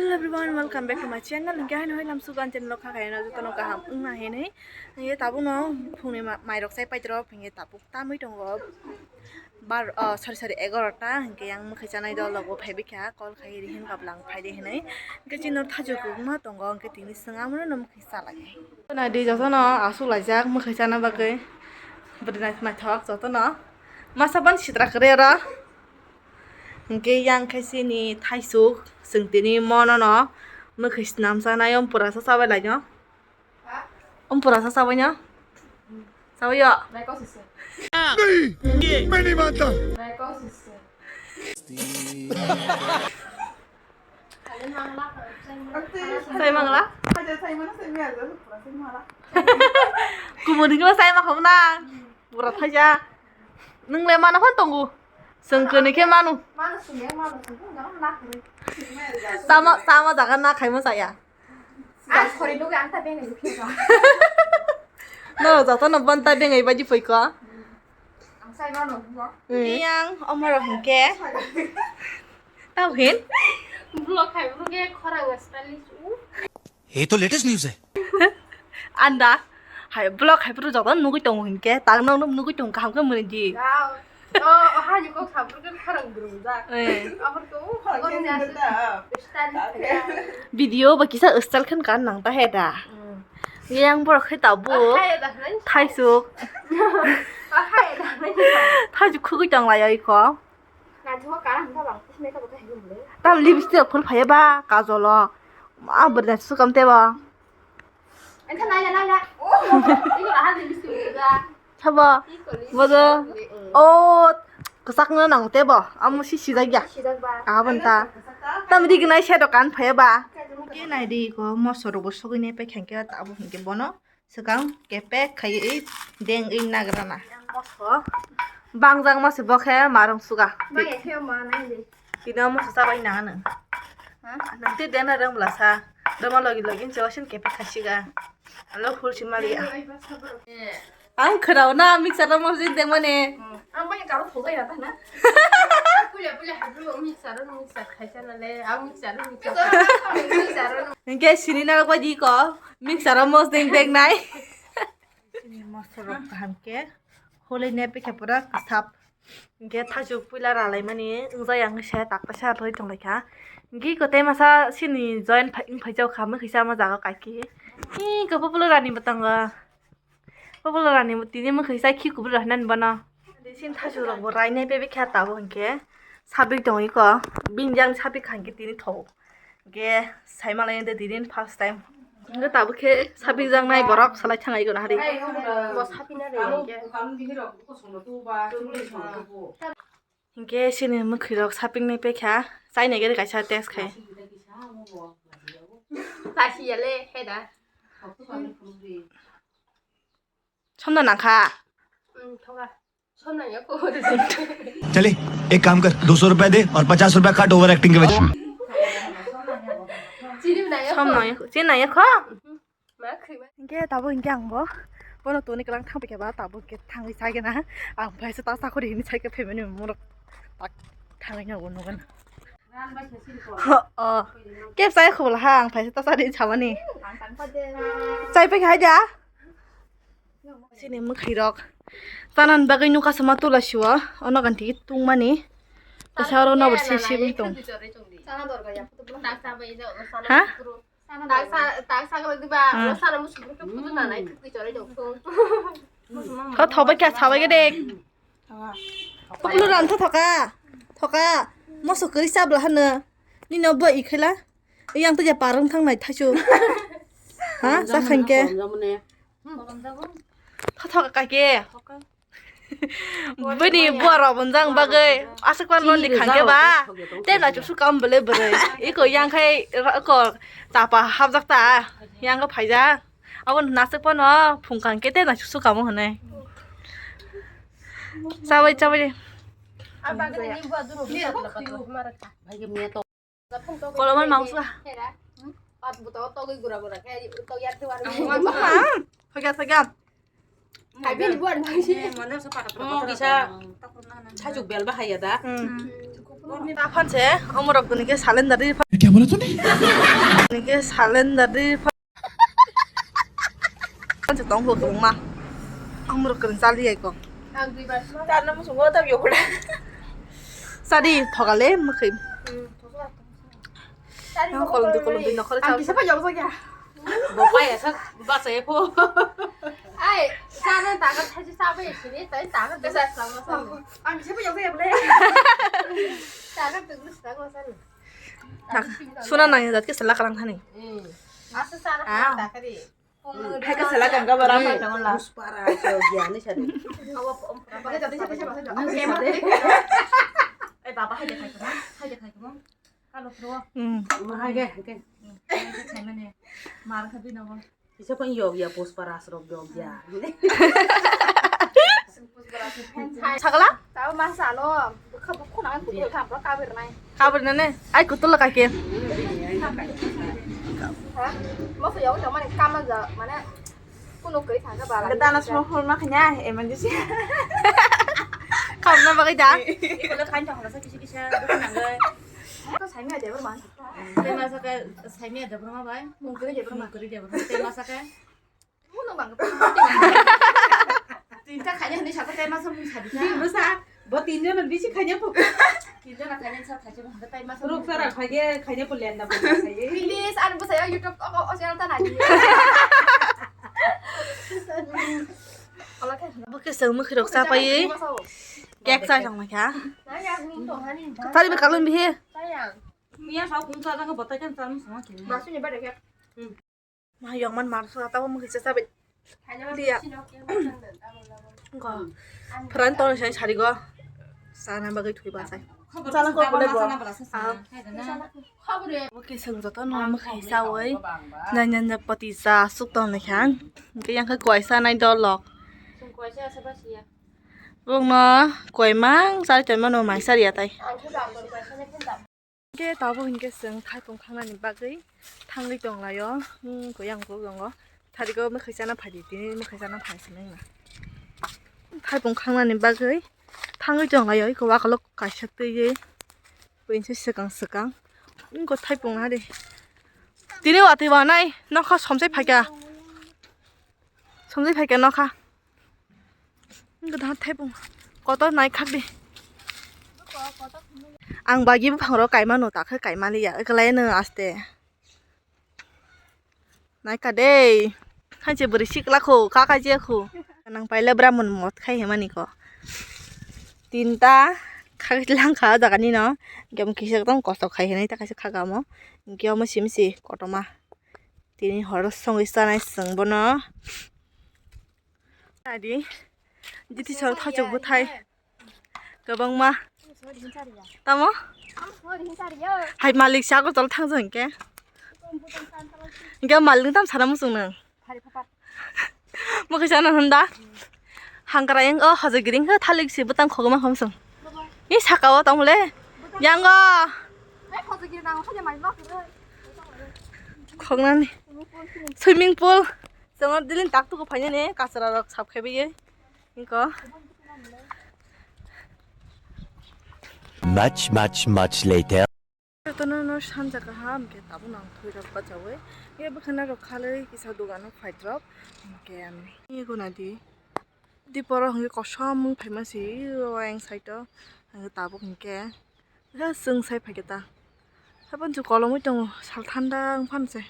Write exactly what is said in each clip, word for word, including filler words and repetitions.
Hello everyone, welcome back to my channel. Hingke haino hai lamsu gan channel kha khaino jotono kaham wngna hinwi. Hingke tabukno phungni ma-, mairok chai paitro hingke tabuk tamwi tongo. Bar, oh, sorry, sorry, egarota hingke yang mwkhwi chanai dol logo phaibi kha, call khai ri hin kablang phaidi hinwi. Hingke chini thaju kwbangma tongo, hingke tini swng amono no mwkhwi chalai. Nai di jotono asuk laijak mwkhwi chana bagwi. Bwrwi naithok naithok jotono. Masa ban sitra kwrwi oro. Hingke yang khe chini thaisuk, chwng tini mono no mwkhwi swnam chanai, om pura sa chabai lai no. Om pura sa chabai no. Chabai yo. Naikos ise. Nahi, main nahi manta. Naikos ise. Sai mangla? Sai mangla? Hajar sai mana sai maya aja, pura sai mangla. Kumuni khe sai ma khobna. Pura thaisa. Nwng le mana phan tongo. Chwng kwnwi khe manu. Manu sumya, manu sumya, manu nakri. Tama, tama jaga na khaimo chaya. Ang khori nugi ang ta bengai bukhe ba. No, joto no ban ta bengai baji phoi ko. Ang sai mano, no? Hmm. Yang omoro hingke. Tau hin? Vlog khai vlog e khorang stylish u. ये तो latest news है। Anda, hai vlog hai phuru joto nugui tongo hinkhe, tak nang nugui tongo kaham khe muni di. Wow. Oh, oh, hani kok sabur khe khorang durung jak. Eh. Abor ko, oh, khorang khe durung jak. Video ba kisa style khen kan nang ta he da. Hmm. Yang borok khe ta bu. Oh, hai da, hai. Thaisuk. Oh, hai da, hai. Thaisuk khugui tong lai oi ko. Tam lipstick phul phaiya ba kajol o. Ma bwrwi naisuk kam tebo. Sabo. Bodo. O kwchak no nang tebo. Amo si sijak ya. Abon ta. Tam ri gnai se dokan phaiya ba. Ke nai di ko moso rogo sogwi ne pe khengke ta abo hingke bono. Swkang kepek khaiwi dengwi nagrana. Moso. Bangjak moso bo khe marung suga. Tino moso chabai nang ano. Nang tei dena rang bwlasa. Doma logi logi nse wasin kepek khasiga. Alo hul si mali. Ang khwrao na mixer o moso dengmani. Ang bai karo thogoi ya ta na. Puila puila habru mixer o mixer khaisa na le. Ang mixer o mixer. Mixer o. Hingke sini na bai di ko. Mixer o mos deng deng nai. Sini mos rok kaham ke. Hole ne pekha pura kasap. Hingke thaisuk puila ralai mani wngja yang se tak ta sa roi tong lai kha. Hingke ko tei masa sini join phai, phai jau kha, mwkhwi sama jaga kaiki. Hi ko popular rani batango. Popular rani tini mwkhwi sai khi kubur rok hinani bono. Sini thaisuk rok bo rainai bebek khe tabuk hingke. Sabik tong iko. Bini yang sabik hingke tini thok. Hingke sai malai de tini first time. Hingke tabuk khe sabik jang nai borok salai thang iko nahari. Bo sapina de hingke. Hingke sini mwkhwi rok sapik nai pekha. Chai nai gari kaisa test khai. Kasi yale heda. Somno nangkha. Hmm, thoga. Somno ya ko. चले, एक काम कर, दो सौ रुपए दे और पचास रुपए काट ओवर एक्टिंग के वजह से। Chini na ya ko. Somno ya ko. Chini na ya ko. Ma khri ma. Hingke tabo hingke ang bo. Bono toni kelang thang pekha ba tabo hingke thangwi sai gana. Ang bai se ta sakori hini sai ke family member. Tak thangwi na wono gana. Oh, kep chai khobol ha ang phaisa ta chari chamani. Chai pekha haida. Sini mwkhwi rok. Tanan bagwi nukha sama tula siwa. Ono ganti tungmani. Kisa oro nobor si si tong. Ha? Kho thobai kha sabai gede. Populu ran tho thoka. Thoka. Moso kwrwi chabla hano. Nino bo ikhela. Yang to ja parang thang nai thaisu. Ha? Sakhan ke. Tho thoka ke. Bini buaro bonjang bagwi aswk pan roni khangke ba. Te na chusu kam bele bere. Iko yang khai ko tapa hapjak ta. Yang ko phaija. Abo naswk pano phung kangke te na chusu kamo hwnwi. Chabai chabai. Koloman mangsa. Pat buto togwi gura gura khe to yar diwar. Thoga thoga. Hai bini buat bangsi. Kisa thajuk bel bahai ya da. Hmm. Aphan se omorok tuni ke salendari. Kya bola tune? Tuni ke salendari. Aphan se tong ho kwbangma. Omorok kwrwng chali ai ko. Ang dui bar. Char no musungo ta yo. Sadi thogale mukhi. Ang kolom dui kolom dui nokhore. Ang kisa pa yok ya. Bo pa ya sa ba sa ya pho. Ai, sa na ta ka thaji sa ba ya sini, ta ta ka bisa sa ma sa. Ang kisa pa yok ya bole. Ta ka tu sa ma sa. Suna nang ya dat ke sala karang thani. Hmm. Asa sa na ta ka ri. Hai ka sala kam ka bara mai tang la. Puspara so giani sadu. Awa om. Ba ka jadi sa ba sa. Ai baba hai de khai ko. Hai de khai ko. Kalo pro. Hmm. Hai ke, hai ke. Chaimane. Mar kha bino bo. Kisa pang yok ya, puspara asrok yok ya. Sagala? Tao masa lo. Bukha bukhu nang kutu tham bro kabir nai. Kabir nane. Ai kutu lo kake. Ha? Masa yok tao mane kama ja mane. Kuno kri thang ka bala. Dana smo hol ma khanya emergency. Kam na bagai da. Iko lo khan thang la sa kisi kisa dukhan nang. Ko saimia debor man. Tema saka saimia debor ma bai. Mungkuri debor ma. Mungkuri debor. Tema saka. Muno bang. Tinta khanya ni saka tema sa mung sadi. Di basa. Bo tinjon bisi khanya po. Tinjon khanya sa thachi mung tema sa. Ruk sara khanya khanya po lenda po. Please an basa YouTube o o channel ta nai. Bo ke seng mukhi rok sa pai. Cake sa jong ma kha. Tari be kalon bihe. Miya sa kung sa jang botai kan sa mung sama kini. Basu ni ba de. Ma yong man mar sa ta mukhi sa bai. Dia. Go. Pran ton sai sari go. Sana bagwi thui ba sai. Chala ko bole bo. Oke, seng joto no mukhi sa oi. Nanya na pati sa suk ton le khan. Ke yang ke koi sa nai dolok. Bong no koi mang sa ton mano mai sari atai. Hingke tabuk hingke chwng thaipung khangnani bagwi thangwi tonglaio. Hmm, kuyang kuk tongo. Thariko mwkhwi chana phaidi, tini mwkhwi chana phai se nangna. Thaipung khangnani bagwi thangwi tonglaio, iko wakolok kaisa twiwi. Buini se swkang swkang. Wngkha thaipung nari. Tini watwi wanai nokha somsai phaikha. Somsai phaikha nokha. Wngkha thaipung. Kotor nai khak di. Ang bagi buphang rok kaimano, takhe kaimaliya. Eklai no aste. Naikha dei. Khainse bwrwi sikla kho, kha khai je kho. Nang paila bramon mot khai hemani kho. Tinta khai langkha o jaga ni no. Hingke omo kisa ekdom kosto khai hinui ta kaisa kha kamo. Hingke omo simi se kotorma. Tini horo songwi chanai chwng bono. Adi. Jiti sor thachuk bwthai. Kwbangma. Tamo? Hai malik sa ko tol thang jang ke. Hingke malik tam sana musung nang. Mo kisa na hunda. Hangkara yang o hajo giring khe thalik si bwtang khogma khom sung. I saka o tamo le. Yang o. Khognani. Swimming pool. Chwng o dili tak tuku phainani kachra rok sap khai bai. Iko. Much, much, much later. Jotono no sanja kaham khe tabuk nang thwi rok bachawi. Ye bwkhana rok khalwi kisa dogano fight rok. Hingke, ye guna di. Di poro hingke kosom wng phaima si o ayang side o. Hingke tabuk hingke. Khe chwng sai phaikhe ta. Hapan chu kolomwi tongo sal thanda wng phan se.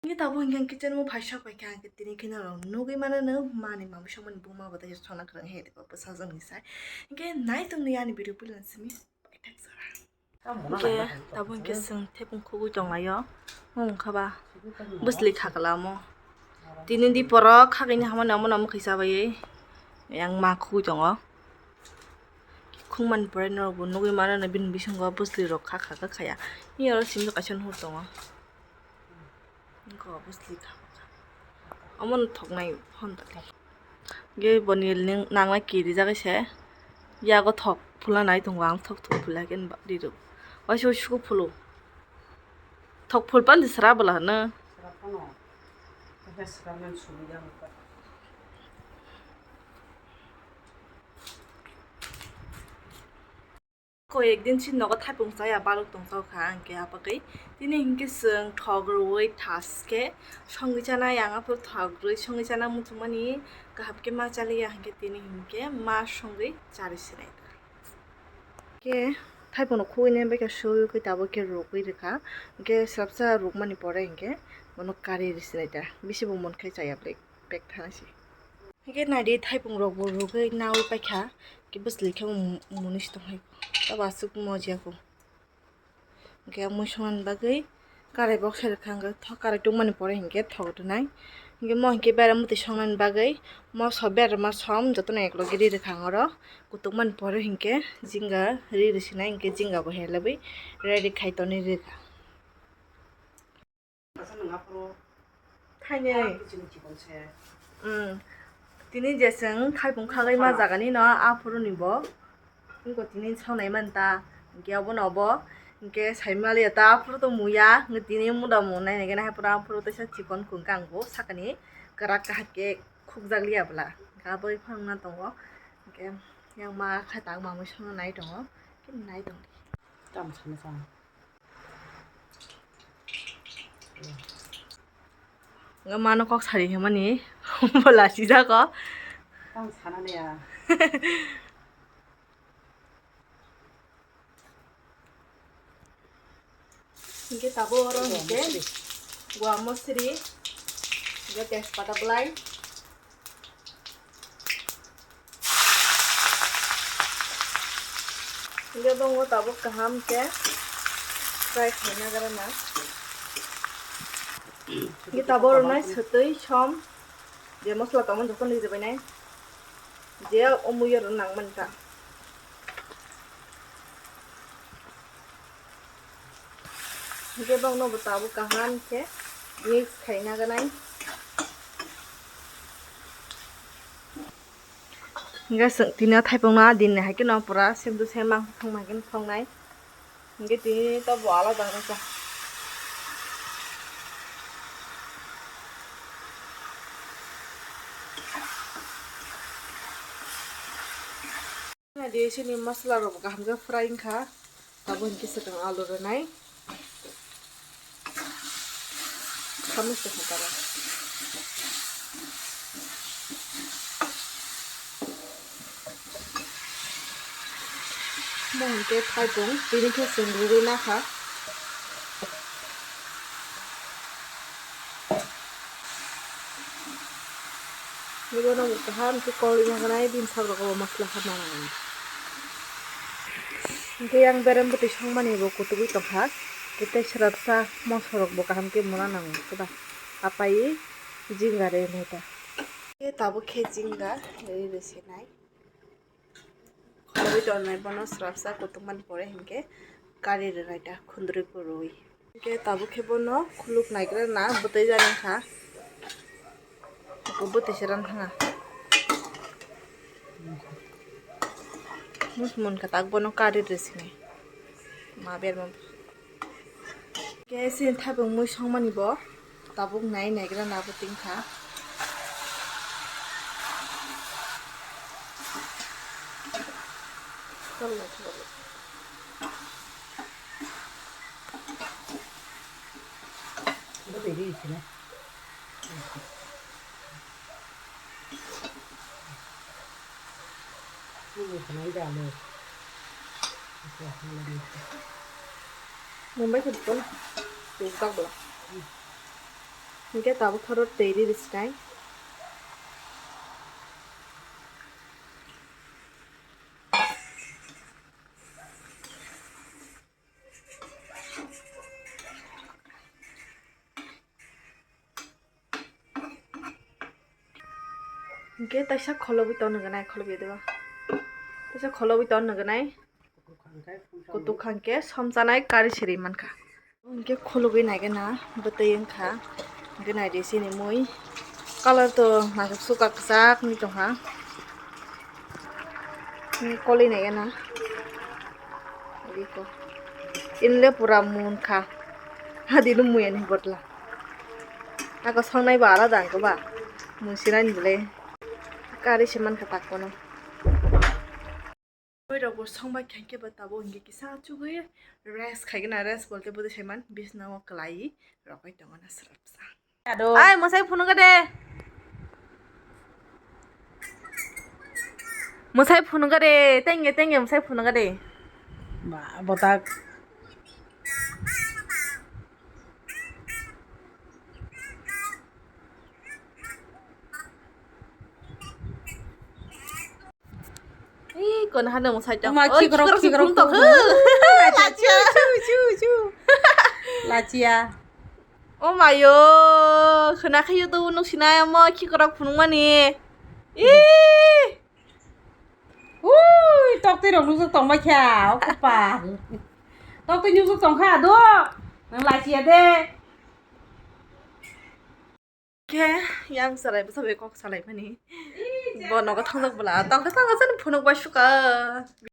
Hingke tabuk hingke ang kitchen o phai sok paikha, hingke tini kheno rok nugwi mano no mani mamwi songmani buma bo tei songna kwrwng he tei bwsajwk ni sai. Hingke nai tongni ani video puila simi paithak jora. Hingke tabuk hingke chwng thepung khugwi tonglaio. Omo wngkha ba bwsli khakla omo. Tini di poro khagini hamani omo no omo khaisa bai yang ma khugwi tongo. Khungmani pore norokbo nugwi mano no bini bisingo bwsli rok kha kha kha khaya. Ni oro simi kaisa nuhur tongo. Nokho bwsli kha kha. Omono thoknai hwn tongkha. Ge boni ning nangnai kirijak se. Yago thok phulna nai tongo ang thok thok phulya khe rirok. Waisa waisa suku phulu. Thok phul pandi sra bwla hwno. Sra phano. Sra man sumui ya. Koi ekdin si nogo thaipung chaya balok tongthok kha, hwnkhe abagwi tini hwnkhe chwng thok rwui thaske songwi chanai. Ang aphuru thok rwui songwi chana muchungmani kaham khe ma chaliya, hwnkhe tini hwnkhe ma songwi charwi sinai. Khe thaipungno khugwi nai bai khe suywi khe tabuk khe rwgwi rwkha, hwnkhe swrapsa rwkmani pore hwnkhe bono kari rwi sinai ta, bisi bo munkhe chaya bek bek thana se. Hwnkhe naidi thaipung rok bo rwgwi naui paikha, khe bwsli khe mwnwi se tonghai tabo aswk mojiya kho. Hwnkhe mui songnani bagwi karai boksai rwkha, hwnkhe thok karai tungmani pore hwnkhe thok rwnai. Hwnkhe mo hwnkhe bera mwtwi songnani bagwi moso berma som jotono eklogi ri rwkha ang oro. Kutukmani pore hwnkhe jinga ri rwsinai, hwnkhe jinga bo helebwi ready khai tonwi rwkha. Thainwi. Chikon se. Mm. Tini je chwng thaipung khagwi ma jagani no aphuru ni bo. Wngkha tini songnai man ta. Hwnkhe obo no obo. Hwnkhe sai maliya ta aphuru tong muya. Hwnkhe tini muda mung nai nai gana aphuru aphuru teisa chikon kung kang bo sakani kwrak kaham khe khukjak liya bwla. Hwnkhe abo phang na tongo. Hwnkhe yang ma kha tak mamui songna nai tongo. Khe nai tong. Tamo sana sana. Nga mano kok sari hemani bola sijako. Tamo sana liya. Hingke tabo oro hingke gua mosri, hingke tejpata belai. Hingke bongo tabuk kaham khe fry khaina gra na. Hingke tabuk rwnai swtwi som je mosla tongmani joto nwi rwbainai je o muiyo rw nangmani ta. Hingke bokno bo tabuk kaham khe mix khaina ganai. Hingke chwng tini o thaipungno din ni hai kheno pura sem to sem mang thang hai kheno thongnai. Hingke tini to bo alada rwkha. Naidi sini masala rok kaham khe fry wngkha, tabuk hingke swkang alu rwnai. Samung se khataro. Mo hingke thaipung tini khe chwng rwgwi nakha. Nini bono kaham khe koloi naganai bini sak rok o masla hapna nangnai. Hingke yang berem bwtwi songmani bo kutugwi tongkha. Tei srapsa moso rok bo kaham khe muna nango khe ba. Apai jinga re neta. Khe tabuk khe jinga re re senai. Khulugwi tongnai bono srapsa kutukmani pore hinkhe kari rwnai ta khundrwi kwrwi. Hinkhe tabuk khe bono khuluk naigra na bwtwi jani wngkha. Bwtwi se ran thanga. Mus munkha tak bono kari rwsinai. Ma berma. Khe chini thaipung mui songmani bo tabuk nai naigra na bo tingkha. Mumbai khe bukon tukjak bwla. Hinkhe tabuk thoro twi riri swkang. Hinkhe taisa kholobwi ton nwngnai, kholobwi deba. Taisa kholobwi ton nwngnai. Kutuk kha hinkhe somchanai kari siri mankha. Hinkhe khulugwi naigena bwtwi wngkha. Hinkhe naidi sini mui. Color to naisuk sukha kwchak wngwi tongkha. Hinkhe kolwi naigena. Iko. Inle pura munkha. Hadi no mui ani botla. Ako songnai ba alada ang ba. Mui sinani bole. Kari se mankha tak kono. Rokbo songbai khankhe bo tabuk hinkhe kisa chugwi rest khaigwna, rest bolte bwdwi saiman bisnao kwlaiwi rogwi tongna swrapsa. Ai mwsai phunukha de. Mwsai phunukha de, tenge tenge mwsai phunukha de. Ba, botak. Ih, kono hano mwsai tong. Oma, oi, khikrok, khikrok khikrok tong. Lachi-, lachi-, chu, chu, chu. Lachia. Oh mayo, khwna khayo to nuk sinai omo khikrok phunukmani. Ih. Ui, toktwi rok nukjak tongbai kha, o kopal. Toktwi nukjak tong kha, do. Nang lachia de. Khe yang sarai bwsa bai kok salai mani. Bo nogo thangjak bwla. Tong khe thango sani phunuk bai suka.